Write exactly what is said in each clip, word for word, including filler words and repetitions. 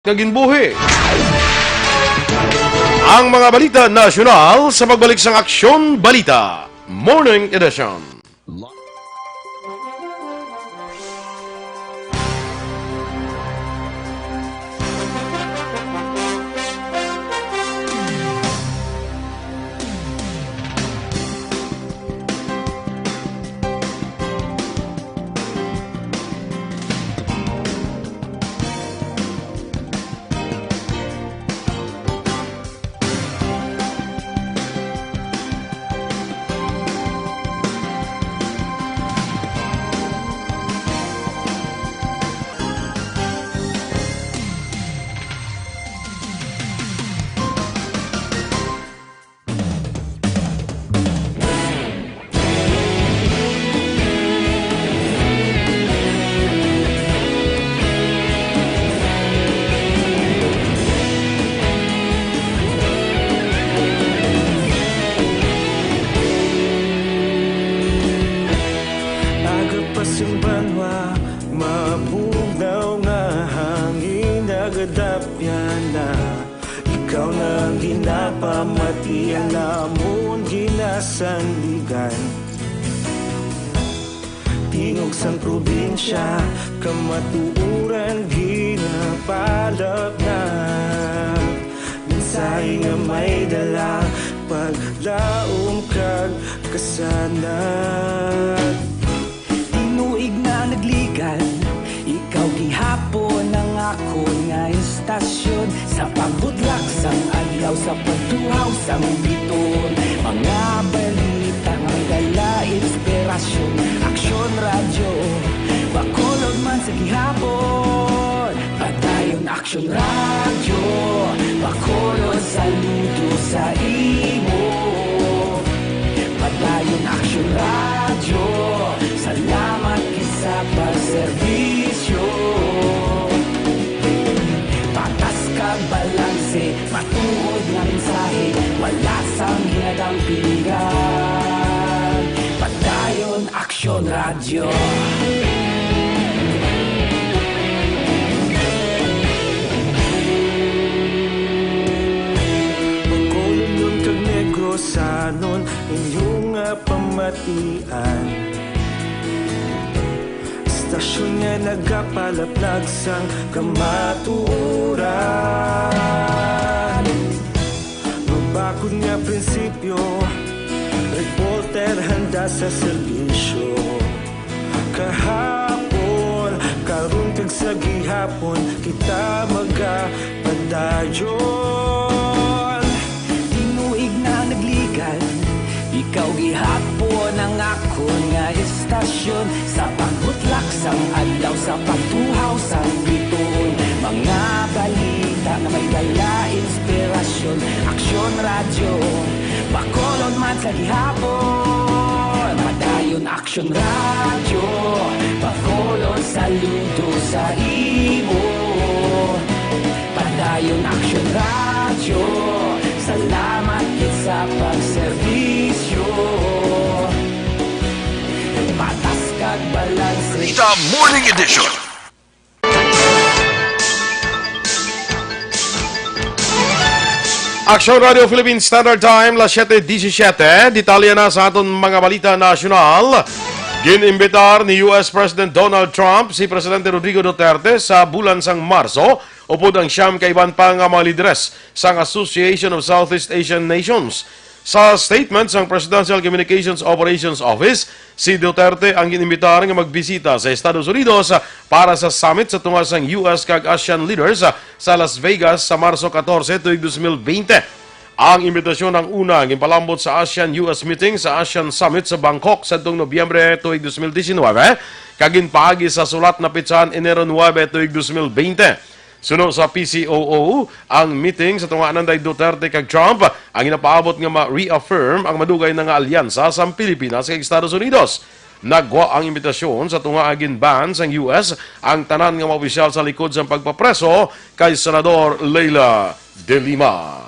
nga ginbuhi. Ang mga balita nasyonal sa pagbalik sang Aksyon Balita Morning Edition. Aga pa sing banwa, mabugnaw nga hangin, nagadapyan na. Ikaw na ang ginapamati, ang amon ginasandigan. Tingog sang probinsya, kamatuoran ginapalapnag. Mensahe nga may dala, paglaom kag kasanag. Tinuig na nagligan, ikaw gihapon ang akon nga istasyon. Sa pagbutlak sang adlaw, sa pagtuhaw sang bituon, mga balita nga may dala inspirasyon. Aksyon Radyo, Bacolod man sa gihapon. Padayon Aksyon Radyo, Bacolod, saludo sa imo. Padayon Aksyon Radyo, salamat gid sa pagserbisyo. Patas kag balanse, matuod nga mensahe, wala sang ginadampingan. Padayon Aksyon Radyo. Bacolodnon kag Negrosanon, inyo nga pamatian. Istasyon nga nagapalaplag sang kamatuoran. Mabakod nga prinsipyo, reporter handa sa serbisyo. Kahapon, karon kag sa gihapon, kita magapadayon. Tinuig na nagligan, ikaw gihapon ang akon nga istasyon. Sa pagbutlak sang adlaw, sa pagtuhaw sang bituon, mga balita nga may dala inspirasyon. Aksyon Radyo, Bacolod man sa gihapon. Padayon Aksyon Radyo, Bacolod, saludo sa imo. Padayon Aksyon Radyo, salamat gid sa pagserbisyo. Patas kag balanse. The Morning Edition. Aksyon Radio Philippine Standard Time, las siete diecisiete. Detalye na sa aton mga balita nasyonal. Gin-imbitar ni U S President Donald Trump si Presidente Rodrigo Duterte sa bulan sang Marso upod ang siyam ka iban pa nga mga lideres sang Association of Southeast Asian Nations. Sa statement sang Presidential Communications Operations Office, si Duterte ang gin-imbitar nga magbisita sa Estados Unidos para sa summit sa tunga sang U S kag ASEAN leaders sa Las Vegas sa Marso catorce, tuig dos mil veinte. Ang imbitasyon ang una ginpalambot sa ASEAN U S meeting sa ASEAN Summit sa Bangkok sadtong Nobyembre tuig dos mil diecinuebe, kag ginpaagi sa sulat na petsahan Enero nuebe tuig dos mil veinte. Suno sa P C O O, ang meeting sa tunga ni Duterte kag Trump ang ginapaabot nga ma-reaffirm ang madugay na nga alyansa sang Pilipinas kag Estados Unidos. Nagwa ang imbitasyon sa tunga nga gin-ban sang U S ang tanan nga mga opisyal sa likod sang pagpapreso kay Senador Leila de Lima.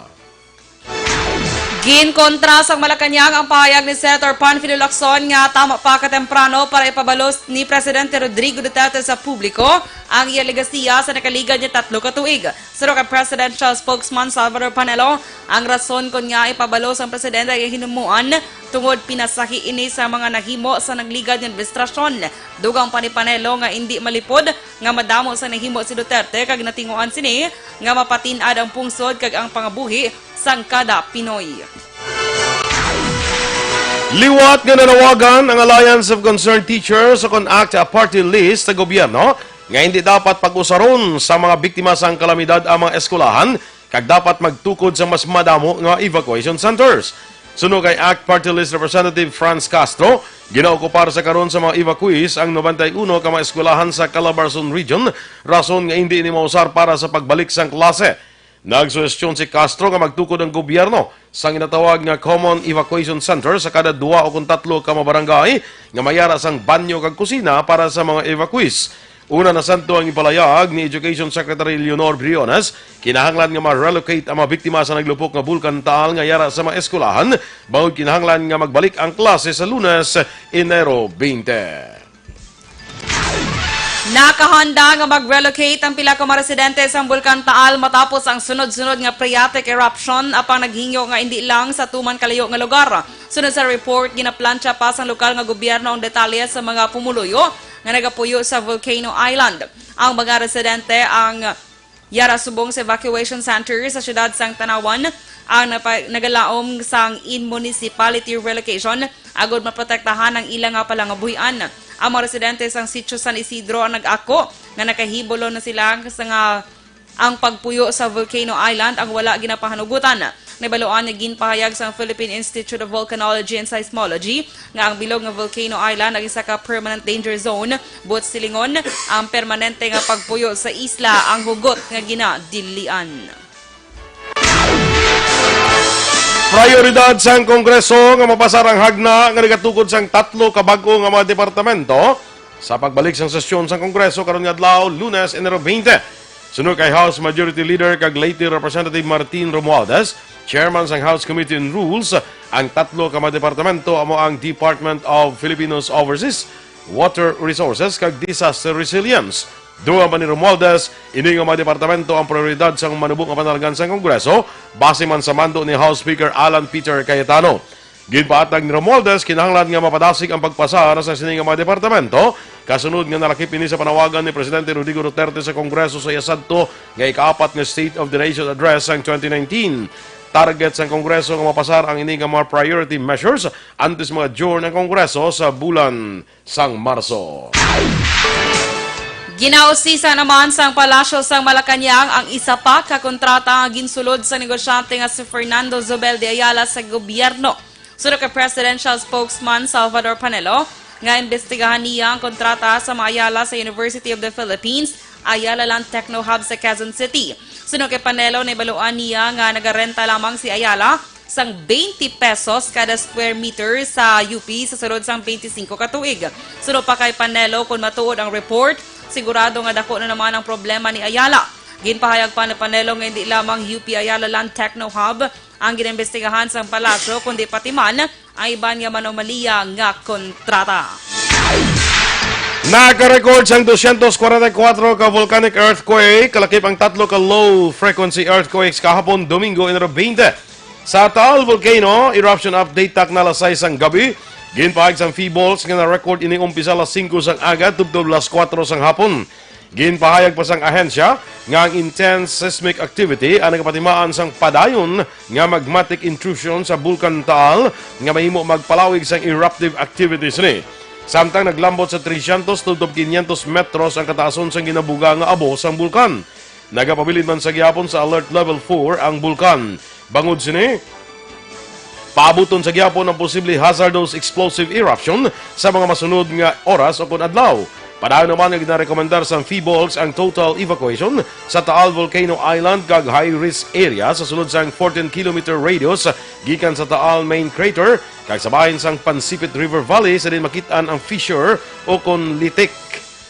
Ginkontra sang Malacañang ang pahayag ni Senator Panfilo Lacson nga tama pa katemprano para ipabalos ni Presidente Rodrigo Duterte sa publiko ang iya legasiya sa nakaligad nga tatlo ka tuig. Suno kay Presidential Spokesman Salvador Panelo, ang rason kon ngaa ipabalos ang presidente ang hinumuan tungod pinasahi ini sa mga nahimo sa nagligad nga administrasyon. Dugang pa ni Panelo nga indi malipod nga madamo sa nahimo si Duterte kag natinguan sini nga mapatin-ad ang pungsod kag ang pangabuhi sang kada Pinoy. Liwat nga nanawagan ang Alliance of Concerned Teachers o kon ACT Party List sa gobyerno nga hindi dapat pag-usaron sa mga biktima sang kalamidad ang mga eskwelahan kag dapat magtukod sa mas madamo nga evacuation centers. Suno kay ACT Party List Representative Franz Castro, ginaokupar sa karon sa mga evacuees ang nobenta y uno ka mga eskwelahan sa Calabarzon Region, rason nga hindi ini mausar para sa pagbalik sang klase. Nagsuhestyon si Castro nga magtukod ang gobyerno sang ginatawag nga common evacuation center sa kada duha o kon tatlo ka mga barangay nga may ara sang banyo kag kusina para sa mga evacuees. Una na santo ang ipalayag ni Education Secretary Leonor Briones, kinahanglan nga ma-relocate ang mga biktima sa naglupok nga Bulkan Taal nga yara sa mga eskwelahan, bangod kinahanglan nga magbalik ang klase sa Lunes, Enero twenty. Nakahanda nga mag-relocate ang pila ka mga residente sang Bulkan Taal matapos ang sunod-sunod nga phreatic eruption, apang naghingyo nga indi lang sa tuman kalayo nga lugar. Sunod sa report, ginaplantsa pa sang lokal nga gobyerno ang detalye sa mga pumuluyo nga nagapuyo sa Volcano Island. Ang mga residente ang yara subong sa evacuation center sa siyudad sang Tanauan ang napa-, nagalaom sang in-municipality relocation agod maprotektahan ang ila nga palangabuhian. Ang mga residente sang Sitio San Isidro ang nag-ako nga nakahibulo na sila sa nga ang pagpuyo sa Volcano Island ang wala ginapahanugutan. Nabaluan nga ginpahayag sang Philippine Institute of Volcanology and Seismology nga ang bilog nga Volcano Island ang isa ka permanent danger zone, buot silingon, ang permanente nga pagpuyo sa isla ang hugot nga ginadilian. Prioridad sang Kongreso nga mapasar ang hagna nga nagatukod sang tatlo ka bag-o nga mga departamento sa pagbalik sang sesyon sang Kongreso karon nga adlaw, Lunes, Enero twenty. Suno kay House Majority Leader kag Leyte Representative Martin Romualdez, Chairman sang House Committee on Rules, ang tatlo ka mga departamento amo ang Department of Filipinos Overseas, Water Resources, kag Disaster Resilience. Dugang pa ni Romualdez, ini nga mga departamento ang prioridad sang manubo nga panalaghan sang Kongreso, base man sa mando ni House Speaker Alan Peter Cayetano. Ginpahatag ni Romualdez, kinahanglan nga mapadasig ang pagpasar sa sini nga mga departamento, kasunod nga nalakip ini sa panawagan ni Presidente Rodrigo Duterte sa Kongreso sa iya sadto nga ikaapat nga State of the Nation Address sang twenty nineteen. Target sang Kongreso nga mapasar ang ini nga mga priority measures antes mag-adjourn ang Kongreso sa bulan sang Marso. Ginausisa naman sang Palasyo sang Malacañang ang isa pa ka kontrata nga ginsulod sa negosyante nga si Fernando Zubel de Ayala sa gobyerno. Suno kay Presidential Spokesman Salvador Panelo, nga imbestigahan niya ang kontrata sa mga Ayala sa University of the Philippines, Ayala Land Techno Hub sa Quezon City. Suno kay Panelo, nabaluan niya nga nagarenta lamang si Ayala sang twenty pesos kada square meter sa U P sa sulod sang twenty-five ka tuig. Suno pa kay Panelo, kon matuod ang report, sigurado nga dako na naman ang problema ni Ayala. Ginpahayag pa ni Panelo nga hindi lamang U P Ayala Land Techno Hub ang ginaimbestigahan sang palasyo, kundi pati man ang iban nga manomaliya nga kontrata. Naka-record sang dosyentos kwarenta y kuwatro ka volcanic earthquake, kalakip ang tatlo ka low-frequency earthquakes kahapon, Domingo, Enero twenty. Sa Taal Volcano, eruption update, takna alas sais sang gabi. Ginpahayag sang PHIVOLCS nga na-record ini umpisa alas singko sang aga tubtob alas kuwatro sang hapon. Ginpahayag pa sang ahensya nga ang intense seismic activity ang nagapatimaan sang padayon nga magmatic intrusion sa Bulkan Taal nga mahimo magpalawig sang eruptive activities ni. Samtang naglambot sa tresyentos tubtob kinyentos metros ang kataason sang ginabuga nga abo sang bulkan. Nagapabilin man sa gihapon sa Alert Level four ang bulkan. Bangod sini, paabuton sa gihapon ang posible hazardous explosive eruption sa mga masunod nga oras o kon adlaw. Padayon naman nga ginarekomendar sang PHIVOLCS ang total evacuation sa Taal Volcano Island kag high-risk area sa sulod sang fourteen kilometer radius gikan sa Taal main crater kag sa bahin sang Pansipit River Valley sa diin makit-an ang fissure o kon litik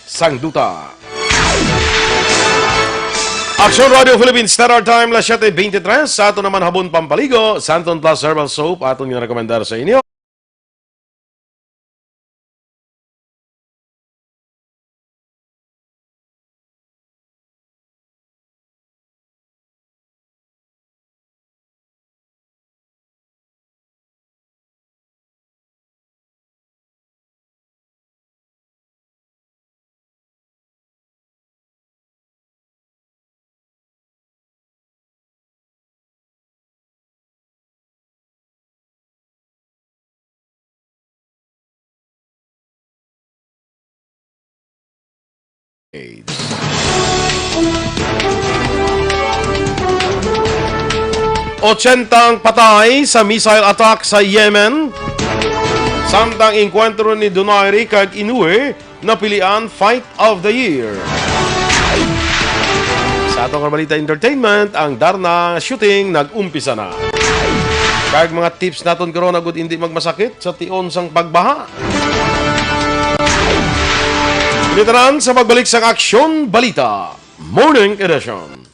sang duta. Aksyon Radio Philippines, Standard Time, las siete veintitrés. Sa aton naman habon pampaligo, Santon Plus Herbal Soap, aton nga rekomendar sa inyo. Ochentang patay sa missile attack sa Yemen. Samtang engkwentro ni Donaire kag Inoue napilian Fight of the Year. Sa atong balita entertainment, ang Darna shooting nag-umpisa na. Kag mga tips naton karon agud hindi magmasakit sa tion sang pagbaha. Literan sa pagbalik sang Aksyon Balita Morning Edition.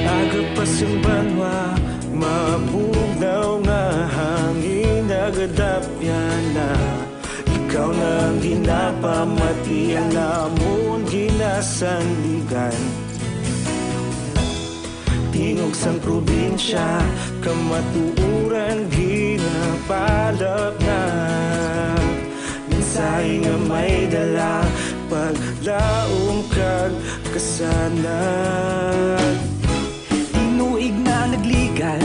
Aga pa sing banwa, mabugnaw nga hangin nagadapyan na. Ikaw na ang ginapamati, ang amon ginasandigan. Tingog sang probinsya, kamatuoran ginapalapnag. Mensahe nga may dala, paglaom kag kasanag. Tinuig na nagligad,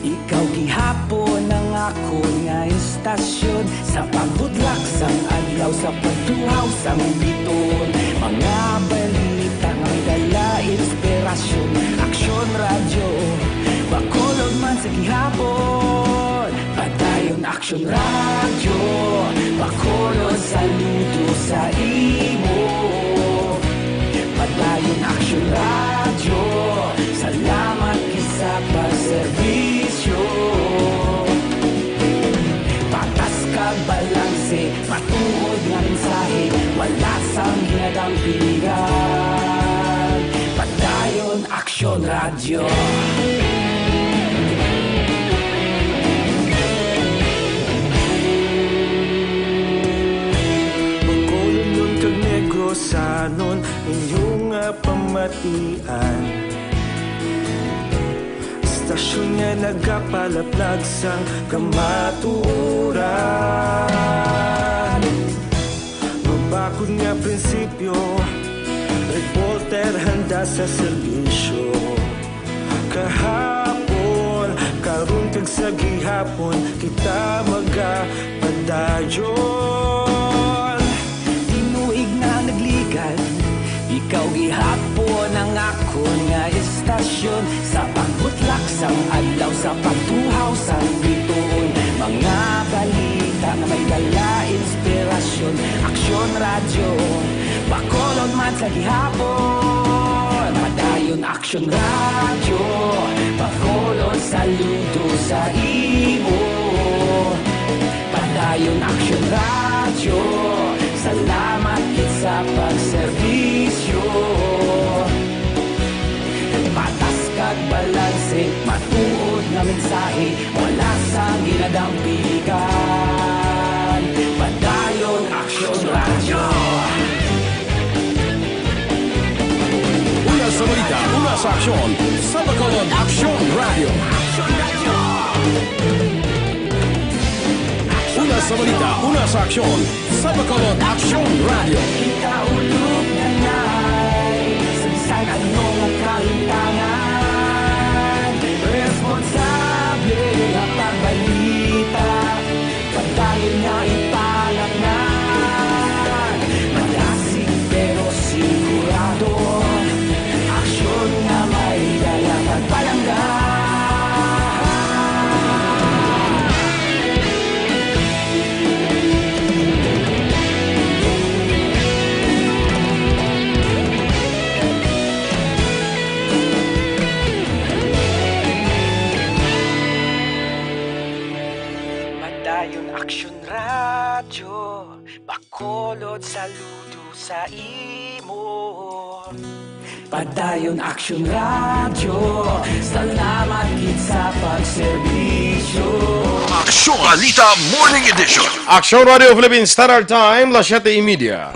ikaw gihapon ang akon nga istasyon. Sa pagbutlak sang adlaw, sa pagtuhaw sang bituon, mga balita nga may dala inspirasyon. Aksyon Radyo, Bacolod man sa gihapon. Padayon Aksyon Radyo, Bacolod, saludo sa imo. Padayon Aksyon Radyo, salamat gid sa pagserbisyo. Patas kag balanse, matuod nga mensahe, wala sang ginadampingan. Padayon Aksyon Radyo. Bacolodnon kag Negrosanon, inyo nga pamatian. Istasyon nga nagapalaplag sang kamatuoran. Mabakod nga prinsipyo, reporter handa sa serbisyo. Kahapon, karon kag sa gihapon, kita magapadayon. Tinuig na nagligad, ikaw gihapon ang akon nga istasyon. Sa pagbutlak sang adlaw, sa pagtuhaw sang bituon, mga balita nga may dala inspirasyon. Aksyon Radyo, Bacolod man sa gihapon. Padayon Padayon Action Radio, Bacolod saludo sa imo. Padayon Action Radio, salamat gid sa pagserbisyo. Patas kag balanse, matuod nga mensahe, wala sang ginadampingan. Padayon Action Radio. Una sa balita, una sa aksyon, sa Bacolod Action Radio. Una sa balita, una sa aksyon, sa Bacolod Action Radio. Kita ulog na nay, sa bisan ano nga kalimtangan, responsable nga pagbalita. Padayon nga ipangatnan, malasig pero sigurado, aksyon nga may dala kag palangga. Padayon Action Radio, Bacolod saludo sa imo. Padayon Action Radio, salamat gid sa pagserbisyo. Aksyon Balita Morning Edition. Aksyon Radio Philippine Standard Time, las siyete y media.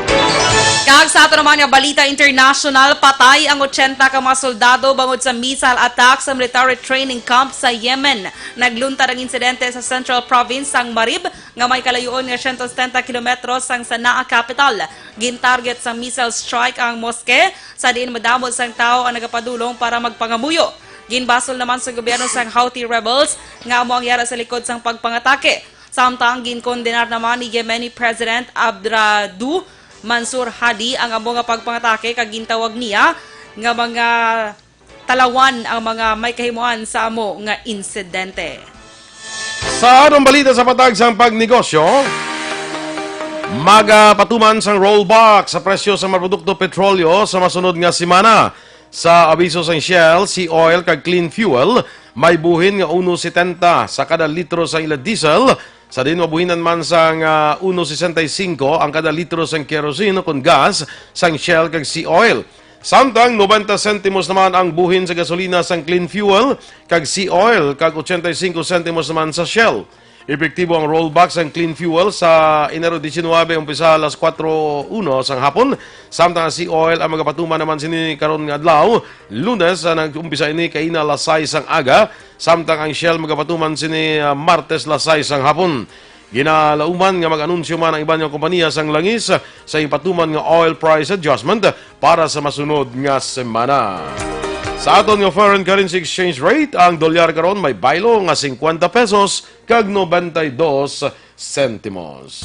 Kag sa ato naman nga balita international, patay ang ochenta ka mga soldado bangod sa missile attack sa military training camp sa Yemen. Nagluntad ang insidente sa Central Province sang Marib, nga may kalayuon nga siyento setenta kilometros sang Sana'a capital. Gin-target sang missile strike ang moske, sa diin madamo sang tawo ang nagapadulong para magpangamuyo. Ginbasol naman sa gobyerno sang Houthi rebels nga amo ang yara sa likod sang pagpangatake. Samtang ginkondenar naman ni Yemeni President Abdradu Mansur Hadi ang amo nga pagpangatake, kag gintawag niya nga mga talawan ang mga may kahimuan sa amo nga insidente. Sa atong balita sa patag sang pagnegosyo, magapatuman sang rollback sa presyo sa mga produkto petrolyo sa masunod nga semana. Sa abiso sang Shell, Sea Oil kag Clean Fuel, may buhin nga uno setenta sa kada litro sang ila diesel, sa diin mabuhinan man sang, ah, uno sesenta y cinco ang kada litro sang kerosene ukon gas sang Shell kag Sea Oil. Samtang noventa sentimos naman ang buhin sa gasolina sang Clean Fuel kag Sea Oil, kag ochenta y cinco sentimos naman sa Shell. Epektibo ang rollback sang Clean Fuel sa Enero diecinuebe, umpisa alas kuwatro uno sang hapon, samtang ang Sea Oil ang magapatuman naman sini karon nga adlaw, Lunes, ah, nag-umpisa ini kaina alas sais sang aga, samtang ang Shell magapatuman sini, ah, Martes alas sais sang hapon. Ginalauman nga mag-anunsyo man ang iban nga kompanya sang langis sa ipatuman nga oil price adjustment para sa masunod nga semana. Sa aton nga foreign currency exchange rate, ang dolyar karon may baylo nga cincuenta pesos kag noventa y dos sentimos.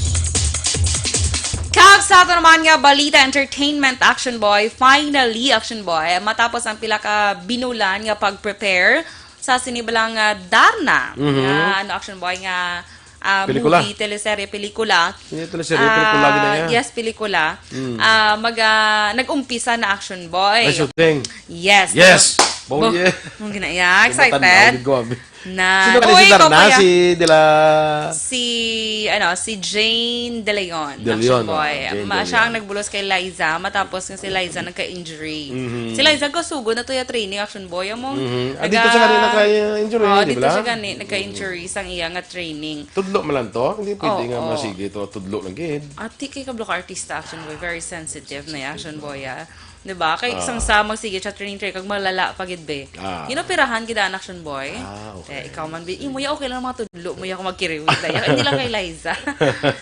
Kag sa ato naman nga balita, entertainment, Action Boy, finally, Action Boy, matapos ang pila ka binulan nga pag-prepare sa sini bala nga Darna, Mhm. nga, ano, Action Boy, nga, ah, Pelikula. movie, teleserye, pelikula. Hindi teleserye, Ah, pelikula gid na iya. Yes, pelikula. Mm. Ah, mag-, ah, nag-umpisa na, Action Boy. Ay, shooting. Yes. Yes! Bo-, Bo-, yeah. Mong gina-, yeah, Yung excited. matanda, gid ko, abi. Na. Sino ka Uy, si Darna? Ikaw, kuya. Si De La Si, ano, si Jane De Leon, De Action Leon, oh, Boy. Jane Ma-, De siya ang Leon. nagbulos kay Liza, matapos nga si Liza nagka-injury. Mhm. Si Liza, kasugod na to ya training, Action Boy. Among Mhm. Ah, dito siya naga-, kanina nagka-injury, oh, di dito ba? siya gani, nagka-injury sang iya nga training. Tudlo man lang to? Hindi pwede Oo, nga oo. masige to, tudlo lang gid. Ati, kay kablo ka artista, Action Boy, very sensitive na ya, Action Boy, ah. Di ba? Kay Ah. isang sa magsige siya training, training, kag malala pa gid, be. Ah. Ginoperahan gid ang Action Boy. Ah, okay. Eh, ikaw man, be, imo ya, okay lang ang mga tudlo mo ya kung magkiriwit na ya. Hindi lang kay Liza.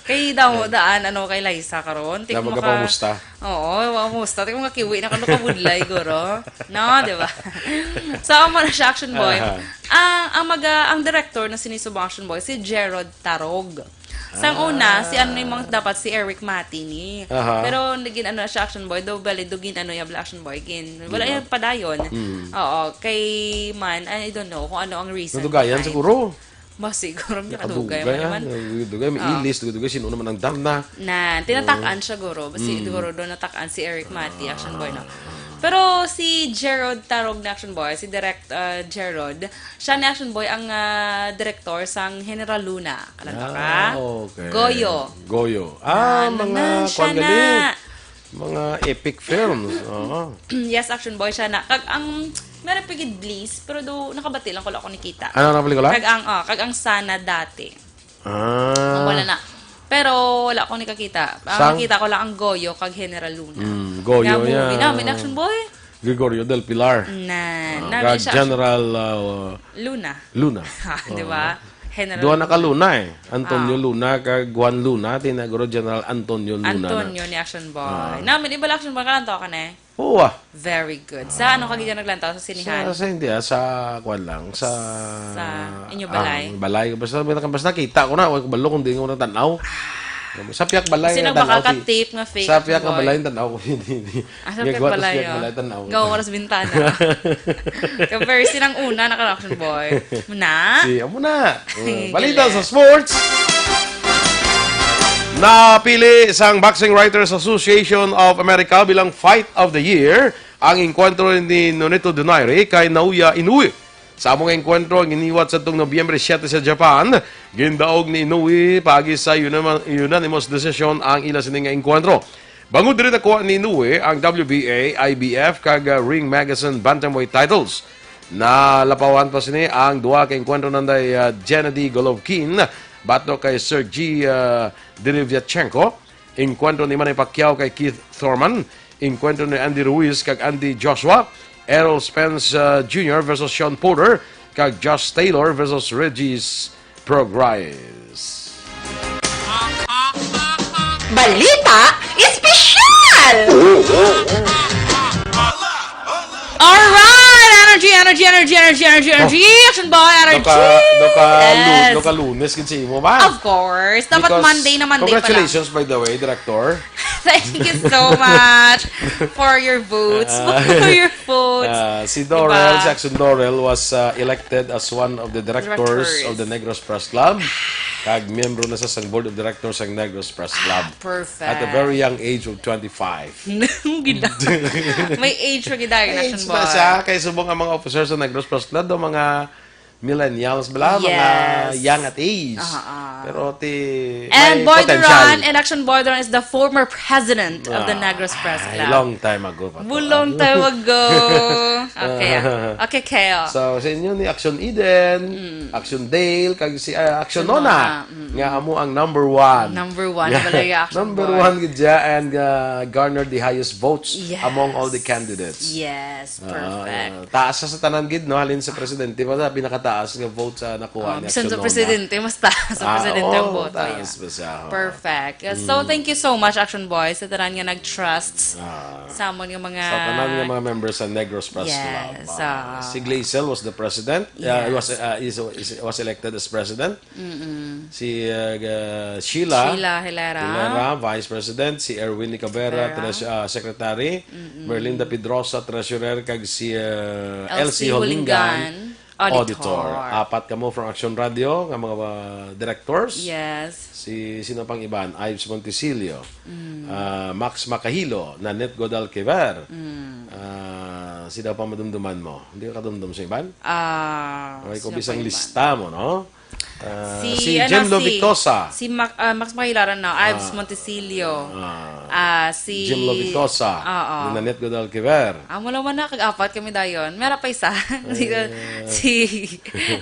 Kay daw, daan, ano, kay Liza karon. Ti Na kung maka- magkapamusta. Oo, wa, musta. Ti kung makakiwi na kano kabudlay, guro. No, di ba? So, amo na siya, Action Boy. Aha. Ang, ang maga-, ang director na sinisubong Action Boy, si Gerard Tarog. Sang Ah. una, si ano ni mang dapat si Eric Mati ni. Aha. Pero naging ano na siya, Action Boy, do bali, do gin ano ya bala, Action Boy, gin, wala Di ba? yung padayon. Mm. Oo, kay man, I don't know kung ano ang reason Nadugayan behind. siguro. Mas siguro, Nakadugay, nakadugay man ah. naman. Nadugay, may Oo. ilis, nadugay, sino naman ang Darna? Na, tinatakan Oo. siya, guro. Basi, Mm. siguro doon natakan si Eric Mati, Action Boy, no? Ah. Pero si Gerald Tarog na Action Boy, si Direct, ah, Gerald, siya ni Action Boy ang, ah, direktor sang General Luna. Kalantaw ka? Ah, okay. Goyo. Goyo. Ah, Na, na, mga na, siya kwan gali. na. Mga epic films. Oo. Yes, Action Boy, siya na. Kag ang, meron pa gid Bliss, pero do, nakabati lang ko, wala ko nakita. Ano na pelikula? Kag ang, oh, kag ang Sana dati. Ah. Ang wala na. Pero wala ko nakakita. Ang Sang? nakita ko lang ang Goyo kag General Luna. Mm, Goyo Nga movie niya. namin, Action Boy. Gregorio del Pilar. Na, Ah, namin kag siya, General, ah, Luna. Luna. Ha, di ba? Oo. General Duha na ka Luna. Luna eh. Antonio Ah. Luna kag Juan Luna, tinaguro General Antonio Luna na. Antonio ni Action Boy. Ah. Namin, iba lang Action Boy, kalantaw ka na eh. Oo, ah. Very good. Sa ano ka gid naglantaw? Sa sinihan? Sa, sa, hindi, ah, sa, kwan lang, sa, Sa inyo ah, balay? balay. Basta, basta, basta nakita ko na, wala ko balo kung di ko natanaw. Sa piyak balay Sino natanaw ko. makakatip nga fake Sa piyak nga boy? balay natanaw ko, hindi, hindi. Ah, sa May piyak gwat sa balay, piyak ah. balay tanaw ko. Gawa ko sa bintana. Kaya very sinang una, naka-Action Boy. Muna? Si, amo na. Uh, balita Galing. sa sports. Napili sang Boxing Writers Association of America bilang Fight of the Year ang engkwentro ni Nonito Donaire kay Naoya Inoue. Sa among engkwentro, ang giniwat sa tong Nobyembre siete sa Japan, gindaog ni Inoue paagi sa unanima-, unanimous decision ang ila sini nga engkwentro. Bangod diri nakuha ni Inoue ang W B A, I B F, kag, uh, Ring Magazine Bantamweight titles. Nalapawan pa sini ang duha ka engkwentro nanday, uh, Gennady Golovkin batok kay Sergey, uh, Derevyanchenko, engkwentro ni Manny Pacquiao kay Keith Thurman, engkwentro ni Andy Ruiz kag Andy Joshua, Errol Spence, uh, Junior versus Shawn Porter, kag Josh Taylor versus Regis Prograis. Balita Espesyal! Alright! Energy, energy, energy, energy, energy, energy! Oh. Action boy, energy! Doka, doka, lu-, Yes! doka Lunes gid sa imo ba? Of course. Dapat Because Monday na Monday pa lang. Congratulations, by the way, Director. Thank you so much for your votes. Ah. For your votes. Ah, si Dorel, Diba? si Action Dorel was, ah, elected as one of the directors Directors. of the Negros Press Club. Kag miyembro na sa sang board of directors sang Negros Press Club. Ah, perfect. At a very young age of twenty-five. Gila. May age pa gid ang May Action age pa Boy. siya. Kay subong ang mga officers sa Negros Press Club, do mga millennials bala, mga Yes. young at age. Ah, ah. Pero ti-, And may Boy potential. Duran, and Action Boy Duran is the former president of the Ah, Negros Press ay, Club. long time ago pa to. Long time ago. Okay, ah. Okay, Keo. So, sa inyo ni Action Eden, Mm. Action Dale, kag si, ah, Action Action Nona, Nona, mm. nga amo ang number one. Number one, Nga, pala yung Action number Boy. one gid siya and, ah, garnered the highest votes Yes. among all the candidates. Yes, Ah, perfect. ah, taas sa, sa tanan gid, no? Halin sa presidente, wala pinakataas nga vote sa nakuha Oh, ni bisan Action sa Nona. presidente, mas taas sa Ah, presidente ang oo, boto, taas yeah. pa siya, oo. Perfect. Uh, so, Mm. thank you so much, Action Boy, sa tanan nga nag-trust Ah. sa amon nga mga Sa tanan nga mga members sa Negros Press Yes, Club. Ah, ah. si Glacel was the president. Uh, he was, Yes. uh, is, is, was elected as president. Mm-mm. Si, uh, uh, Sheila Sheila Hilera. Hilera, Vice President. Si Erwin Nicabera, Hilera. Treas-, uh, Secretary. Mm-mm. Merlinda Pedrosa, Treasurer. Kag si, uh, Elsie Elsie Holingan, Holingan, Auditor. Auditor. Apat kamo from Action Radio nga mga, uh, directors. Yes. Si, sino pang iban? Ives Monticelio. Mm. Uh, Max Macahilo, Nanette Godal Quever. Mm. Uh, sino pa madumduman mo? Hindi ka kadumdum sa iban? Ah, Okay, kung sino bisang pa iban? lista mo, no? Ah, Si, si ano, Jim si, Lovitosa. si Mac-, ah, Max Mahilaran na, Ives Ah. Monticelio. Ah. Ah, si Jim Lovitosa. Oo. Ni Nanette Godal Quever. Ah, wala man na, kag-apat kami dayon. Meron pa isa. Si, Eh. si,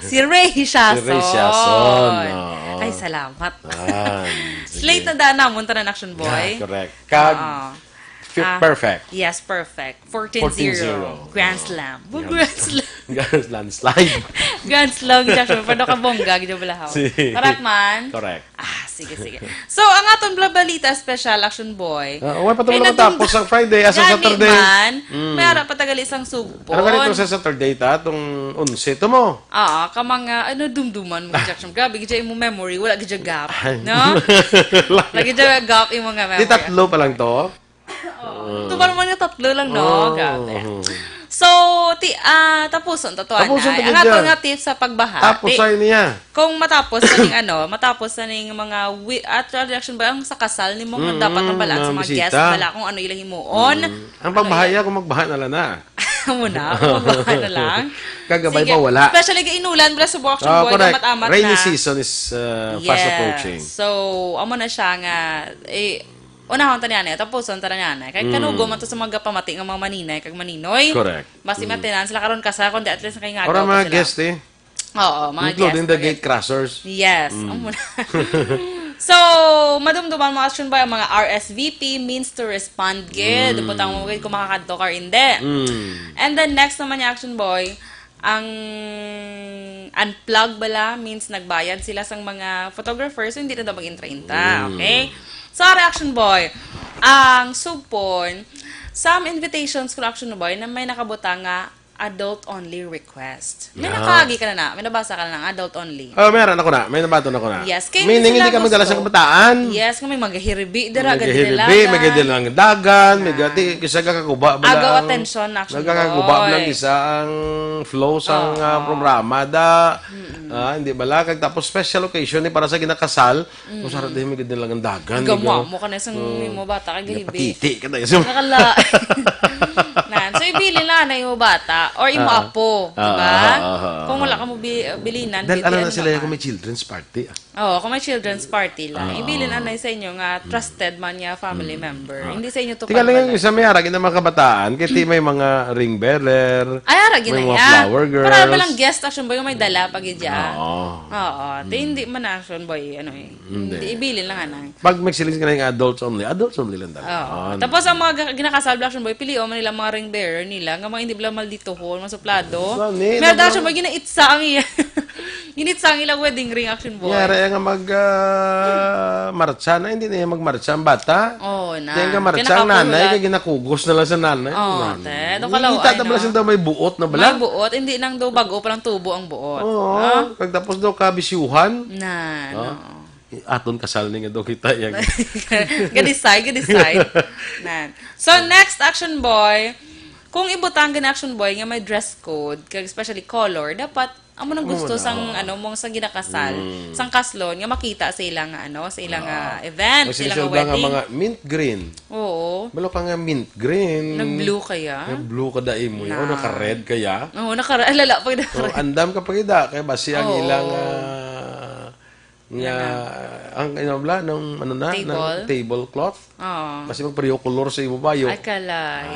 si Ray Siason. Si Ray Siason, oo. Ay, salamat. Ah, sige. Slate na daan namon, tanan Action Boy. Yeah, correct. Kag, Oo. fi-, Ah, perfect. yes, perfect. Fourteen zero. Fourteen zero. Grand Oo. Slam. Grand Grand Slam. Grand Landslide. Grand Slam, Joshua. Pero kabongga, gid balahaw. Si Correct man? Correct. Ah, sige, sige. So, ang aton bla-, balita special, Action Boy. Ah, wala pa to Ay, wala matapos nadumdum-, ang Friday, asa gani Saturday? man, Mm. may ara pa tagali isang sugpon. Ano ganito sa Saturday, ta? Tong onse to mo? Ah, ka mga, ano, dumduman mo, Action. Grabe, gid mo memory, wala gid gap. Ay. No? Lagi. Lagi gap yung mga memory. Di tatlo pa lang to? Oo. Ito ba naman yung tatlo lang, no? Oh. Grabe. So, ti, ah, tapuson to, to, Tapuson anay. to, Ang gid aton yan. nga tips sa pagbahati. Tapos ay niya. Kung matapos na ning ano, matapos na ning mga wi-, at reaction ba ang sa kasal ni mo, Mm, dapat ang balaan sa mga mga guest bisita. nila kung ano ila himuon. Mm. Ang Ano pagbaha ila iya, kung magbaha na lang na. Amo na, kung magbaha na lang. Kagabay Sige. pa, wala. Especially kay inulan, bala, subok, action Ah, boy, correct. amat-amat Rainy na. season is, uh, fast Yes. approaching. So, amo na siya nga, eh, unahon ta niya na, tapuson ta na niya na. Kay Mm. kanugo man to sa mga pamati nga mga maninay kag maninoy. Correct. Basi Mm. matinan sila karon kasal, kundi at least kay nga Para daw mga sila. guest, eh. Oo, mga Including guest, the mga gate guest. crashers. Yes, Mm. amo na. So, madumduman mo, action boy, ang mga R S V P, means to respond, gid. Mm. Butang mo, gid, kung makakadto ka or hindi. Mm. And then, next naman niya, action boy, ang unplug bala means nagbayad sila sang mga photographers, so hindi na daw maging treinta, Mm. okay? So, ari, action boy, ang sugpon, some invitations ko, action boy, na may nakabutang nga adult-only request. May Ah. nakaagi ka na na? May nabasa ka na ng adult-only? Oh, meron ako na. May nabaton ako na. Yes, kay Meaning, hindi hindi sila ka magdala sa gusto. kabataan. Yes, nga may maghiribi dira, May gadi nila gahiribi, nga. may gadi lang dagan, may Na. gati, kisa ka kakuba ba Agaw lang? atensyon, action Nagkakakuba ba boy. lang kisa ang flow sang, Oo. ah, programa da? Mm-mm. Ah, hindi ba lang? Kag tapos special occasion ni para sa ginakasal, Mm. Kung sarap din, may ganda lang ang dagan, Gamo, ikaw. mo ka na isang Oh. imo bata, kay Hindi, gahibi. patiti ka na isang Nakala. Nan, so, ibilin lang na imo bata or imo Ah. apo, di Ah, ba? ah, ah, ah, Kung ah. wala ka mo bi-, bilinan, Dahil ano bilian na mo sila na. yung kung may children's party, ah. Oo, kung may children's party lang. Ah, Ibilin ah. na sa inyo nga trusted man niya family Mm. member. Ah. Hindi sa inyo to Tingala nga pagbalay. yung isa may harag na mga kabataan, kaya ti may mga ring bearer, Ay, harag may na mga ya. flower Para girls. malang guest, action ba yung may dala pag idya? Oo. Oo. Ti, Mm. hindi man action boy, ano eh. Hindi. Hindi, ibilin lang, anang. Pag magsiling ka na yung adults only, adults only lang talaga. Oo. Yun. Tapos ang mga ga-, ginakasal, action boy, pilion man nila mga ring bearer nila, nga mga hindi bala maldituhon, masuplado. Sa ni, May nagro- action boy, ginaitsa ang iya. Ginaitsa ang ilang wedding ring, action boy. Yara nga mag, ah, marcha na, hindi na yung magmarcha ang bata. Oo na. Hindi nga marcha ang Kinakapulo nanay, lang. kay ginakugos na lang sa nanay. Oo, Nanay. te. Doon ka Hindi law, kita ay, na bala no? siya daw may buot na bala. May buot, hindi nang daw bago pa lang tubo ang buot. Oo, Ah? kag tapos daw kabisyuhan. Na, Ah? no. Aton kasal ni nga daw kita yang Ga-decide, ga-decide. Nan. So, next, action boy. Kung ibutang gani, action boy, nga may dress code, kag especially color, dapat amo nang Amo gusto na, sang, oo. ano, mong sang ginakasal, Mm. sang kaslon, nga makita sa ilang, ano, sa ilang, Oo. ah, event, sa ilang, Nagsisulba nga wedding. mga mint green. Oo. Balo ka nga mint green. Nag-blue kaya? Nag-blue ka da imo. Na. O, naka-red kaya? Oo, naka-, alala pa gid Oh, red. andam ka pa gid, ah, kay basi ang Oo. ilang, ah, nga, Nga. ang, ano bala, nung, ano na, Table? ng tablecloth. Oo. Basi magpareho color sa imo bayo. Ay, kalain,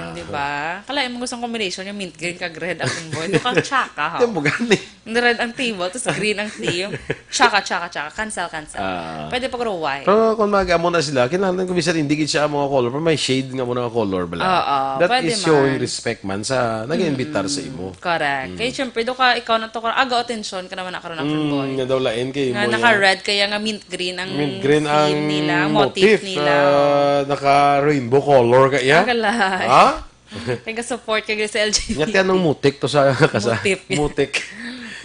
Ah. di ba? Kalain mo gusto ang combination, yung mint green kag red, action boy. Ito kang tsaka, ha? Ito mo gani. Red ang table, tapos green ang theme. Tsaka, tsaka, tsaka. Cancel, cancel. Ah. Pwede pag ruway. Pero kung mag-amo na sila, kinahanglan ko bisan hindi gid siya ang mga color, pero may shade nga mo nga color bala. Oo, That pwede is showing man. respect man sa nag-iimbitar sa Mm-mm. imo. Correct. Mm. Kaya syempre, do ka, ikaw na to, aga atensyon ka naman na karon, action Mm, boy. nga daw lain kay Nga mo, naka-red kaya nga mint green ang Mint green theme ang nila, ang motif motif, nila. ah, naka-rainbow color kaya? Ang galay. Ha? Kaya support ka sa L G B T. Nga ti anong mutik to sa kasa-, Mutik. mutik.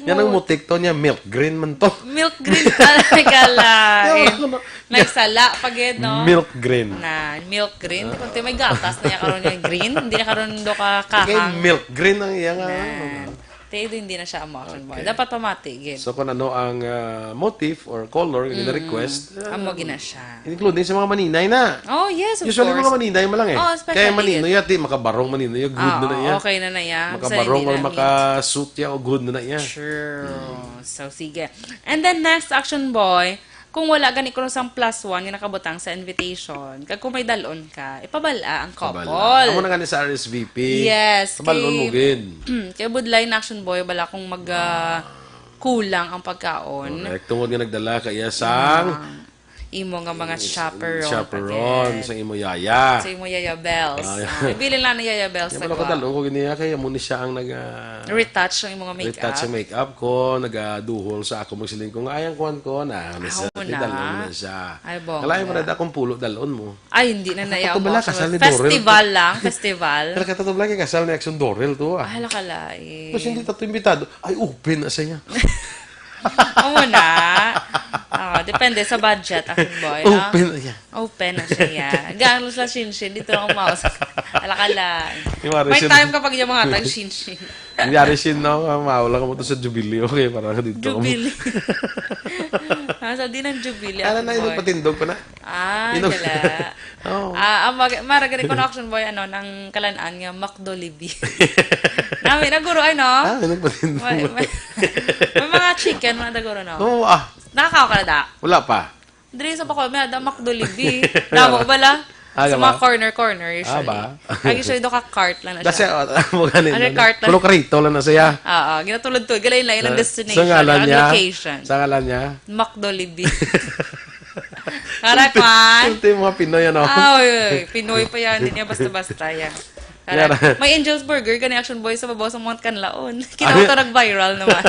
Yan ang Mut- mutik to niya, milk green man to. Milk green pala, kalain. Yan, ano, Nagsala pa gid, no? Milk green. Na, milk green. Ah. Kung ti may gatas na yan karon nga green, hindi na karon do ka Kay kahang. milk green ang iya nga, Na. ano. Te, hindi na siya amo, action boy. Okay. Dapat pamati, gid. So, kung ano ang, ah, motif or color nga Mm. gina-request, ah, Amo gina siya. including sa mga maninay na. Oh, yes, of Usually, mga course. maninay mo lang eh. Oh, especially Kaya maninoy, yun. yati, makabarong maninoy, good na na Ah, iya. okay na na iya. Basta Makabarong hindi or na meet. makasuit iya, o good na na iya. True. Mm. So, sige. And then, next, action boy, kung wala gani kuno sang plus one nga nakabutang sa invitation, kag kung may dalon ka, ipabal-a ang Pabal-a. couple. Amo na gani sa R S V P. Yes, Pabal-on kay, mo gid. kay budlay na, action boy, bala kung mag, ah, Ah. kulang ang pagkaon. Correct. Tungod nga nagdala ka iya sang Ah, imo nga mga s-, chaperone chaperone, pa gid. sa imo yaya. Sa imo yaya Bells. Ah, yeah. Ah, ibilin lang ni yaya Bells Di sa man ako kwa. dalon ko gini, ah, kay amo ni siya ang nag, ah, Retouch ang imo nga retouch makeup. ang makeup ko, nagaduhol sa ako magsiling ko nga, "Ay, ang kuwan ko na, may Amo sa-, na. dalon na siya." Ay, bongga. Kalain mo na akong pulo, dalon mo. Ay, hindi na Nakatubala, naiya mo. kasal ni Dorel. Festival lang, festival. Pero katatubala kay kasal ni Action Dorel to, ah. Ay, lakalay. Tapos hindi tato imbitado. Ay, open na siya. Amo na. Oh, Depende sa budget, action boy, no? Open, yeah. Open na siya, yeah. Gaan lang sila shinshin, dito lang ako maus. Alakala. Yung mga May resin- time kapag yung mga tag shinshin. Nangyari sin, no, nga mawala ka mo to sa Jubilee, okay, para ka dito. Jubilee. Ah, sa di ng Jubilee, Ano action na, yung boy. Patindog ko na? Ah, Inom- gala. Oo. Ah, ang mag-, mara gani ko na action boy, ano, nang kalan-an nga McDo Libby. Nami, naguro, ay, no? Ah, may nagpatindog May, mo. may, may mga chicken, mga naguro, no? Oo, ah. Nakakaw ka na, da? Wala pa. Diri sa Bacolod, may ada McDo Libby. Damo bala? Ah, Sa mga ba? Corner-corner, usually. Ah, ba? Ay, usually, do ka cart lang na Kasi, siya. Oh, mo ganin Ano, na. Cart lang. Pulo karito lang na siya. Oo, ginatulod to. Galay lang ilang Ah, destination, sa ngalan ang niya? Location. Sa ngalan niya? McDo Libby. Correct, man. Ito yung mga Pinoy, ano? Ah, oy, oy. Pinoy pa yan. Hindi niya basta-basta yan. Correct. Yara. May Angel's Burger, gani action boy sa babaw sa Mount Canlaon. Kinaw Ano? to, nag-viral naman.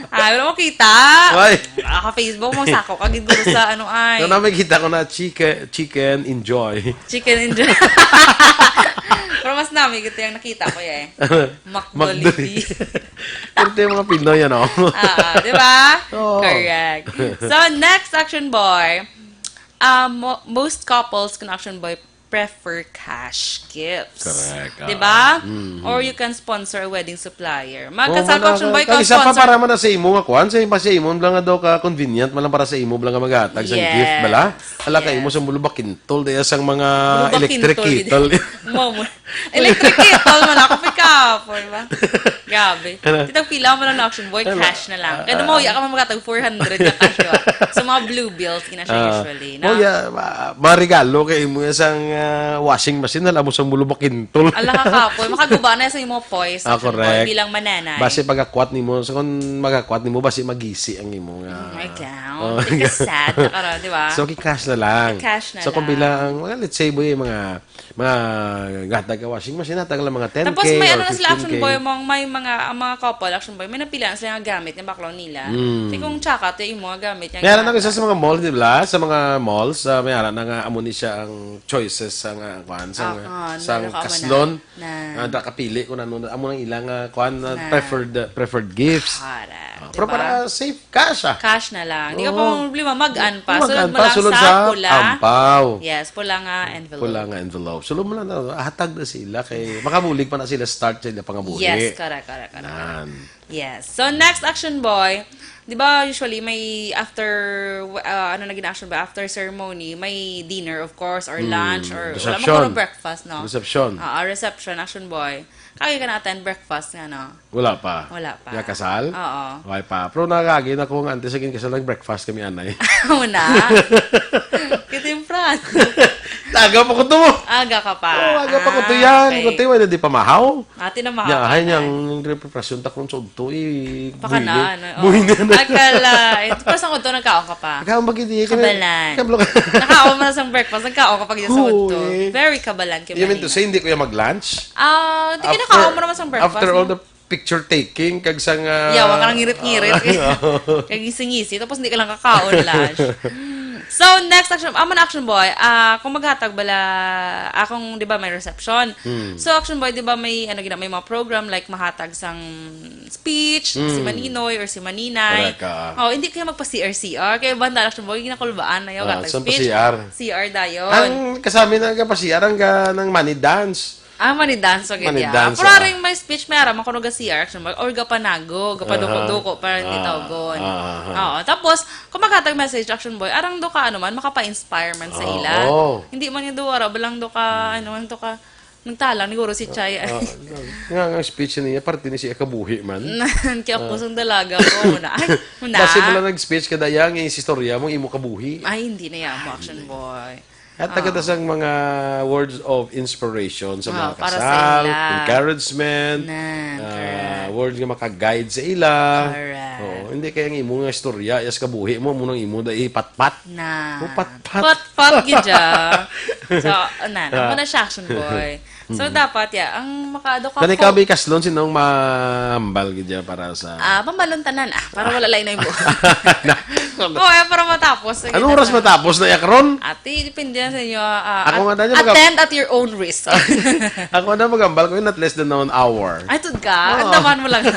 Ah, wala mo kita. Why? Naka-Facebook mo, sako ka, gid guro sa ano ay. Ano na may kita ko na chicken, chicken, enjoy. Chicken enjoy. Pero mas nami, gito yung nakita ko eh. McDo Libby. Ito yung mga Pinoy, ano? Ah, di ba? Oo. Correct. So, next action boy. Um, mo- most couples kan action boy prefer cash gifts. Correct, Di ah. ba? Mm-hmm. Or you can sponsor a wedding supplier. Mga Oo, kasal ko, wala action ka- boy, kag isa pa, sponsor. Para man na sa imo nga kuan, sa iba sa imo lang nga daw ka convenient, man lang para sa imo lang nga maghatag sang Yes. gift, bala? Ala ka Yes. imo sa Bulubac Kintol, daya sang mga Bulubac electric Kintol, kettle. Mao mo. Electric kettle man ako, pikapoy ba? Grabe. Ano? Titang pila mo lang na action boy, Ano? cash na lang. Kaya Ah, mo, ah. ya ka man maghatag four hundred na cash, di ba? Sa mga blue bills, gina siya Ah. usually, no? Oh, yeah, ma- maregalo kay imo sang, ah, washing machine, alam mo sa Bulubac Kintol. Ala ka kapoy, makaguba na sa imo poise, Ah, action boy, correct. bilang mananay. Basi pagakwat nimo, so kung magakwat nimo, basi magisi ang imo nga Mm, account. Oh, Ikasad na karon, di ba? So, ki-cash na lang. Cash na So, kung lang. bilang, mga, let's say, boy, mga, mga gatag ka washing machine, hatag lang mga ten K Tapos may or ano na sila, action fifteen K. boy, mong may mga, ang mga couple, action boy, may napila na sila nga gamit nga baklaw nila. Mm. Di kung tsaka, to yung mga gamit niya May alam na gamit. isa sa mga mall, di ba? Sa mga malls, ah, may alam na nga, amo ni siya ang choices sa nga, kuan, sa, Ah, ah, sa nalakaw mo na. kaslon. Na. Ah, da kapili kung ano, amo nang ilang, ah, kuan, ah, Na. preferred, ah, preferred gifts. Correct. Ah, Di pero ba? para safe, cash, ah. Cash na lang. Di ka Oo. pa problema, mag-an pa. Mag-an Sunod mo pa, lang sunod sa sa pula. ampaw. Yes, pula nga envelope. Pula nga envelope. Sunod mo lang na, hatag na sila kay makabulig pa na sila start sa ila pangabuhi. Yes, correct, correct, correct. Nan. Yes. So, next action boy, di ba usually may after, uh, ano na gina-action ba? After ceremony, may dinner, of course, or Mm, lunch, or wala man reception. ko breakfast, no? Reception. Ah, ah, reception, action boy. Kaya ka na-attend breakfast nga, no? Wala pa. Wala pa. Ya kasal? Oo. Wala pa. Pero nagagi na ko nga antes sa kasal, nag-breakfast kami, anay. Una. Kitimpran. Aga pa ko to. Aga ka pa. Oh, aga pa ko to Ah, yan. okay. Kundi wala di pa mahaw. Ati na Ya, mahaw ay, ka niyang na. Yung preparasyon ta kung sa udto, eh, Pakanaan, buhini. oo. Buhini na. Ay, kala. Eh, pero sa udto, nagkaon ka pa. Nagkaon ba gid, eh? Kabalan. Kablo ka. Nakaon mo na sa breakfast, nagkaon ka pa gid sa Oo, udto. eh. Very kabalan, You mean to kabalan. say, hindi ko yung mag-lunch? Ah, di After, kinakaon mo naman sa breakfast, after all no? the picture taking, kag sa nga Yawa ka nang ngirit-ngirit. Oo. Kag ngisi-ngisi, tapos hindi ka lang kakaon, lunch. So, next action, amo na action boy, ah, kung maghatag bala, akong, di ba, may reception. Hmm. So, action boy, di ba, may, ano, gina-, may mga program, like, mahatag sang speech, si Hmm. Maninoy or si Maninay. Correct, ah. Oh, hindi kaya magpa-C R C R. Kaya banda, action boy, ginakulbaan na yung Ah, hatag saan pa speech. C R? C R dayon. Ang kasami na nga pa C R, ang ga-, ng money dance. Ah, money dance, okay, Money yeah. dance, Pero ah. aring may speech, may aram ako nag-C R, action boy, or gapanago, gapaduko-duko, Aha. para hindi Ah, tawgon. ah, ah, ah. Oo, tapos, kung maghatag message, action boy, arang do ka, ano man, makapa-inspire man sa Ah, ila. Oo. Hindi man yung duwara, balang do ka, ano man, do ka, nagtalang, niguro si Chay. Ah, nga, nga speech niya, parte ni siya kabuhi man. Kaya Ah. kusang dalaga ko, muna. Ay, muna. Basi mo lang nag-speech ka, dayang, yung istorya mo, imo kabuhi. Ay, hindi na yan, mo, action boy. At Ah. taga sang mga words of inspiration sa Ah, mga para sa kasal, ila. encouragement, Nan, ah, correct. words nga maka-guide sa ila. Correct. Oo, hindi kaya ang imo nga istorya, yes, kabuhi mo, mo nang imo da ipatpat. Na. O, patpat. Patpat gid siya. So, na, Ah. amo na siya, action boy. So, Mm. dapat, ya, ang makaado ka Kani ko ka, may kaslon, sinong mahambal gid dyan para sa Ah, pambalon tanan, ah, para wala lain na yung buhay. Na- Oo, eh, para matapos. Sige, Anong oras na. matapos na, Yakron? Ate, depende yan sa inyo. Ah, Ako at-, nga, Daniel, maga- attend at your own risk. Ako na magambal ko yun, at less than one hour. Ay, tud ka? Oo. Andaman mo lang.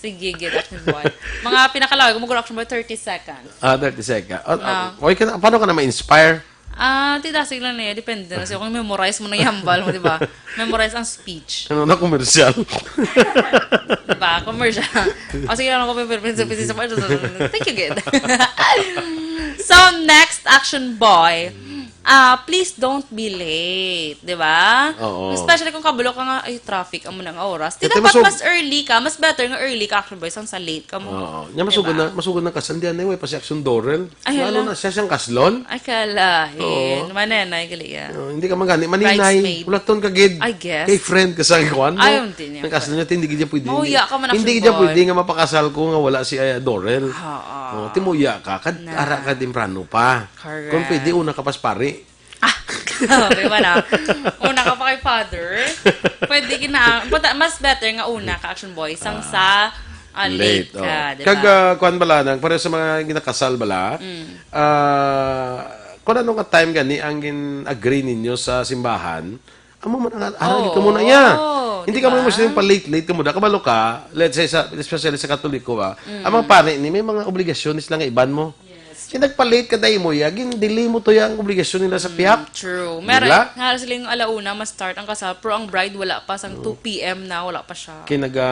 Sige, gid, Action Boy. Mga pinakalawig, kung mag-Action Boy, thirty seconds. Ah, thirty seconds. Ah, ah, Na. okay ka na, paano ka na ma-inspire? Ah, ti dasig lang niya. Depende na siya kung memorize mo na yung hambal mo, di ba? Memorize ang speech. Ano na, commercial? Di ba? Commercial. O, sige lang ako, pero, pero, pero, pero, thank you, gid. So, next, Action Boy. Ah, please don't be late, di ba? Oo. Especially kung kabalo ka nga, "Ay, traffic, amo na nga oras." Di Ito dapat masug- mas early ka, mas better nga early ka, Action Boy, sang sa late ka mo. Oo. Nya, masugod Diba? na, masugod na kasandian na, way pa si Action Dorel. Ay, Lalo hala. na siya siyang kaslon. Ay, kalain. Oo. Manenay, gali yan. Oh, hindi ka magani. Maninay, Bridesmaid. Ulaton ka gid. I guess. Kay friend ka sa ikuan mo. Ay, hindi niya Ang kaslon niya, hindi gid niya pwede. Mauya ka man, Hindi Action gid niya Boy. pwede nga mapakasal ko nga wala si, ah, Dorel. Oo. Oh, timuya ka. Kad, Na. ara ka temprano pa. Correct. Kung pwede, una ka pas pari. Ah, grabe ba na? Una ka pa kay father? Pwede gina-, but, mas better nga una ka, Action Boy, sang Ah. sa, ah, late Late, ka, oh. di Kag, ba? ah, kuwan bala, nang, pareho sa mga ginakasal bala, Mm. ah, kung ano nga time gani ang gin-agree ninyo sa simbahan, amo man ang ara-, ara, di ka muna iya. Oo, Hindi di ka mo ba? mo siya pa-late-late ka mo. Da, kabalo ka, let's say, sa, especially sa Katoliko, ah, Mm. ang mga pari ni, may mga obligasyon sila nga iban mo. Yes. Si nagpa-late ka dahil mo, ya, gin-delay mo to yung obligasyon nila sa Mm, pihak. true. Di Meron, ba? nga sila yung alauna, ma-start ang kasal, pero ang bride wala pa, sang Oo. two P M na, wala pa siya. Kay naga-,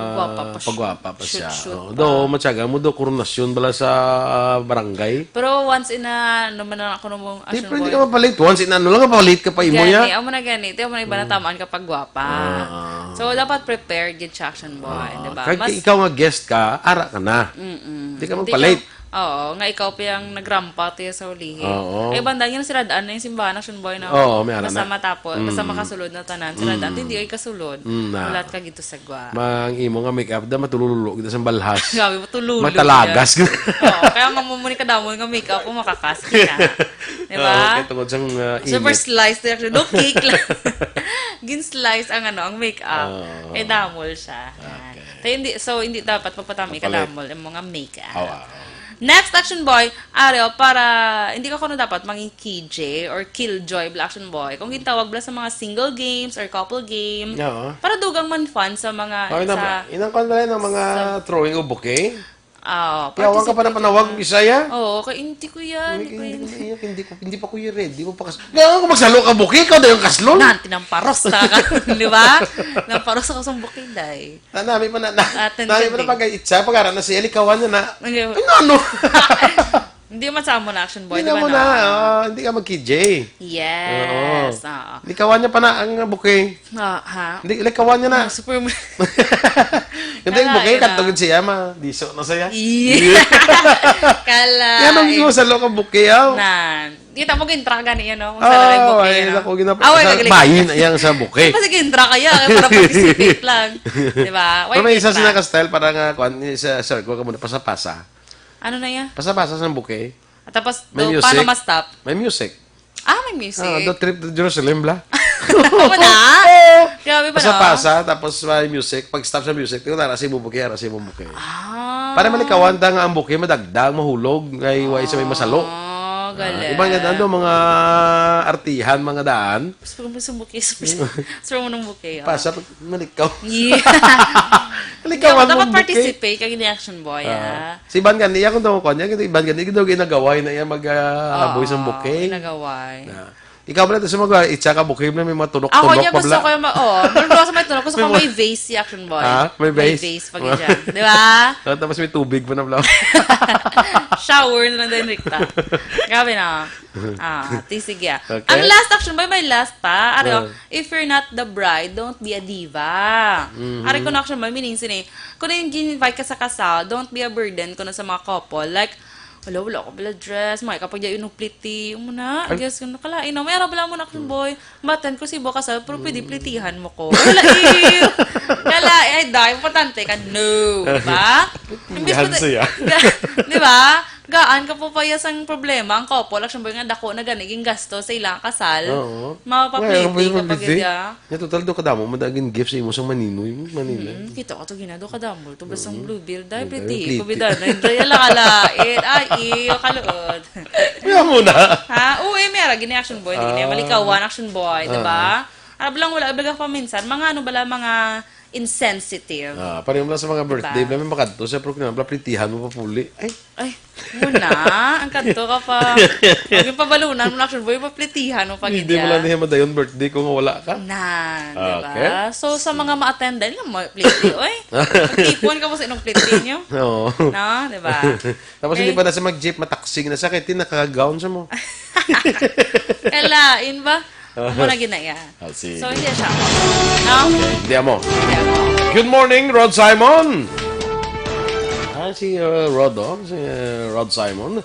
Pagwapa pa siya. pagwapa pa siya. Shoot, shoot Oo. pa. Do, matyaga mo do, koronasyon bala sa, ah, barangay. Pero once in a, ano man na ako nung Di, action pwede boy. ka mapalit. Once in ano lang, mapalit ka pa imo Gani, ya. amo na gani. Ito, amo na iba na Hmm. tamaan ka pagwapa. Ah. So, dapat prepared gid siya, action boy, Ah, di ba? kag Mas ikaw nga guest ka, ara ka na. Mm-mm. Di ka Hindi magpalit. ka, oo, nga ikaw pa yung nagrampa, tiyo sa ulihi. Oo. Ay, banda yun, siradaan na yung simbahan, action boy, no? Oo, may ara Basta na. matapos, basta Mm. makasulod na tanan, siradaan. Mm. Hindi ay kasulod. Mm, na. Mulat ka gito sa gwa. Mang imo nga make-up, da matulululo kita sa balhas. Grabe, matulululo Matalagas. yan. Oo, kaya mamumuni ka damon nga make-up, kung makakas ka na. Di ba? Oo, kaya tungod sang, uh, Super init. slice, actually. No cake lang. Gin-slice ang, ano, ang make-up. Oo. Eh, damol siya. Okay. Tayo hindi, so, hindi dapat magpatami ka Mapalit. damol ang mga make-up. Awa. Next, action boy, Ariel, para hindi ka kuno dapat mangin-K J or killjoy, bla, action boy. Kung gintawag bla sa mga single games or couple game, Oo. para dugang man fun sa mga, Ay, sa na, inang kwan na ng mga sa throwing of bouquet? Oo, Yawan ka pa na participate panawag, ka. Bisaya? Oo, kay hindi ko yan, Hindi, hindi ko hindi, yan. hindi, hindi, hindi ko, hindi pa ko yung ready. Mo pa kas-, Kaya ako magsalo ka, bouquet, ikaw na yung kaslon. Nan, tinamparos na ka, di ba? Namparos ako sa bouquet, day. Na, nami pa na, na, Atin nami pa na din. pag-itsa, pag-ara na siya, likawan niya na. Hindi. Ay, ano? Hindi man sa amo na action boy, Hindi di na ba mo na? na, ah, hindi ka mag-K J. Yes, Oo. oo. Likawan niya pa na ang bouquet. Ah, ha? Hindi, likawan niya na. Ah, super mo- Hindi, yung Kala, bouquet, yun, ah. katugod siya, ma. Diso na siya. Yeah. Kala, Yan ang eh. yung sa loob ng bouquet, ah. Nan. Kita mo, gintra gani yan, no? Kung sa loob ng Oh, bouquet, ay, no? naku, ginap-, Ah, wala, sa galing. Bayin, ayan sa bouquet. Basta gintra kaya, kaya para participate lang. Di ba? Why Pero may isa gintra? sila ka-style, para nga, kuwan, sa circle ka muna, pasa-pasa. Ano na yan? Pasa-pasa sa bouquet. At tapos, May do, music. paano ma-stop? May music. Ah, may music. Ah, the trip to Jerusalem, bla. Ano na? Oo. Grabe ba, no? Pasa-pasa, tapos may music. Pag stop sa music, tingnan na, si bouquet, ara, si bouquet. Ah. Para malikawan ta nga ang bouquet, madagdag, mahulog, kay way sa may masalo. Ah, Ah, galing. iba nga, ano, mga artihan, mga daan. Gusto ko mo sa bouquet, gusto mo ng bouquet, ah. Pasa, pag malikaw. Yeah. Malikaw, Hindi, ang dapat bouquet. participate, kag ni action boy, Ah. ah. Si Iban gani, iya kung tawag ko niya, kay Iban gani, daw ginagaway na iya mag, ah, Ah, haboy sa bouquet. ginagaway. Na. Ikaw pala, ito sa mga, itsa ka bouquet na may mga tunok-tunok Ako niya pa gusto bla. ko yung ma-, oh, pero gusto may tunok, gusto ko May mga may vase si action boy. Ah, may May vase? vase pag dyan. Di ba? Ah, tapos may tubig pa na bla. Shower na lang din, Rikta. Grabe na. Ah, ti, sige, ah. Okay. Ang last action boy, may last pa. Ano, Ah. if you're not the bride, don't be a diva. Mhm. Ari ko na action boy, meaning sini, kung yung gin-invite ka sa kasal, don't be a burden kuno sa mga couple. Like, "Wala, wala ako pala dress. May kapag yun yung pliti." Yung muna, I Ay. guess, kung nakalain na. May araw pala mo na action boy. Matan ko si Bo kasal, pero pwede plitihan mo ko. Wala, ew. Kala, ay, dahil importante ka. No, di ba? Imbis Yan pa ta-, siya. ga-, di ba? Gaan ka po pa iya sang problema. Ang couple, action boy nga dako na gani, ging gasto sa ilang kasal. Oo. Mapapliti Well, ka pa pliti. gid, ah. Nga total do kadamo, madaging gift sa imo sang maninoy, Manila. Mm, kita ko to, ginado kadamo. To, basta ang Mm. blueberry, dahil Ang pliti, dahil ko pliti. bida na, dahil ala, ala, eh, ay, iyo, kaluod. Kaya mo na. Ha? Oo, eh, may ara, gini action boy, di gini, Ah. malikawan, action boy, di ba? Ah. Ano ba lang, wala, ibaga pa minsan, mga ano bala, mga insensitive. Ah, pareho lang sa mga birthday, Diba? may makadto sa program, plitihan mo pa puli. Ay, Ay, muna, ang kadto ka pa. Ang pabalunan mo na, action boy, paplitihan mo pa hindi gid mo lang yan. niya madayon birthday kung wala ka. Nan, di ba? Okay. So, sa mga ma-attend, dali lang mo pliti, oy. Magtipon ka mo sa inong pliti nyo. Oo. No, di ba? Tapos hindi Okay. pa na siya mag-jeep, mataksing na siya, kaya tinakagaon siya mo. Kalain ba? Amo na gina iya. Ah, sige. So, hindi siya. No? Okay, hindi amo. Hindi amo. Good morning, Rod Simon. Ah, si, uh, Rod, oh. Si, uh, Rod Simon.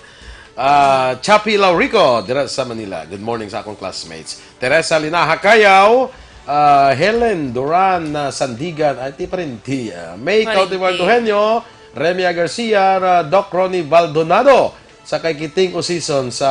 Ah, Chappie Laurico, dira sa Manila. Good morning sa akong classmates. Teresa Linaha Cayaw, ah, Helen Duran, ah, Sandigan, ay, ti pa rin ti, ah, May Parinti. Cautivar Eugenio, Remia Garcia, ah, Doc Ronnie Baldonado, sa kay Kiting Osison sa,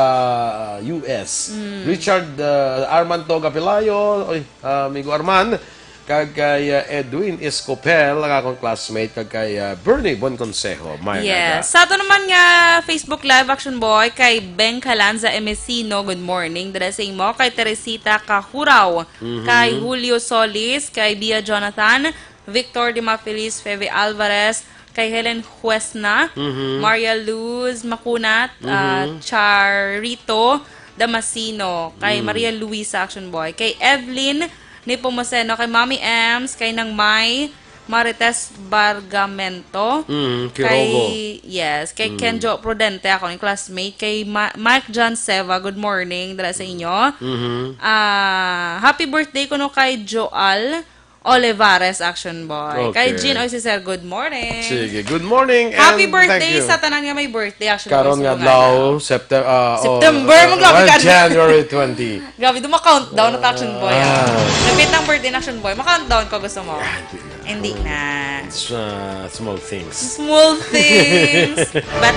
ah, U S. Mm. Richard, ah, Arman Toga Pelayo, oy, ah, amigo Arman, kag kay, ah, Edwin Escopel, ang akong classmate, kag kay, ah, Bernie Bonconsejo. May Yes. naga- Sa ato naman nga Facebook Live, Action Boy, kay Beng Calanza Emesino, good morning. Dala sa imo, kay Teresita Kahuraw, Mhm. kay Julio Solis, kay Bia Jonathan, Victor Dimafilis, Feve Alvarez, kay Helen Huesna, Mhm. Maria Luz Macunat, ah, Mhm. Charito Damasino, kay Mm. Maria Luisa Action Boy, kay Evelyn Nepomuceno, kay Mommy Ems, kay Nang May Marites Bargamento, Mm, kay Kirogo. yes, kay Mm. Kenjo Prudente, ako ni classmate, kay Ma-, Mike John Seva, good morning, dala sa inyo. Mhm. Ah, happy birthday kuno kay Joal Olivares, Action Boy. Kay Okay. Jean Oisicer, good morning. Sige, good morning Happy and birthday thank you. sa tanan nga may birthday, Action Karon Boy, nga sa mga adlaw, Septe-, ah, oh, September, uh, mag-, grabe well, ka. January twenty. Grabe, do ma-countdown na Action Boy, ah. Ah. Nagpit ng birthday na Action Boy. Ma-countdown ko gusto mo? Ah, hindi na. Hindi na. It's, uh, small things. Small things, but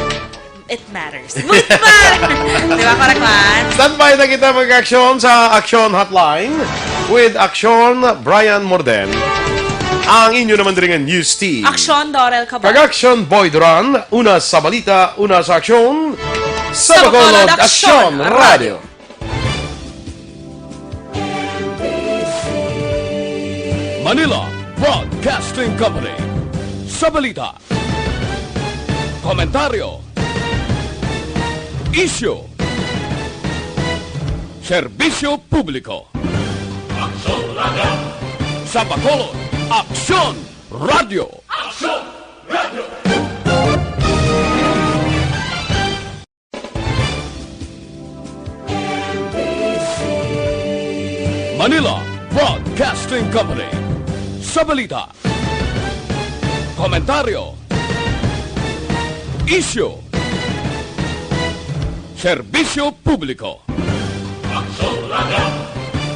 it matters. But it matters. Di ba, correct man? Standby na kita mag-aksyon sa Action Hotline with Action Brian Morden. Ang inyo naman diri nga news team. Action Dorel Cabal. Kag Action Boy Duran, una sa balita, una sa aksyon, sa Sa Bacolod, Bacolod, Action Action Radio. Manila Broadcasting Company. Sa balita, komentaryo, isyu, serbisyo publiko. Aksyon Radio. Sa Bacolod, Aksyon Radio. Aksyon Radio. Manila Broadcasting Company. Sa balita, komentaryo, isyu, serbisyo publiko. Aksyon Radio.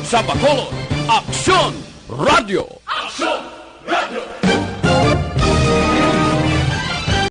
Sa Bacolod, Aksyon Radio. Aksyon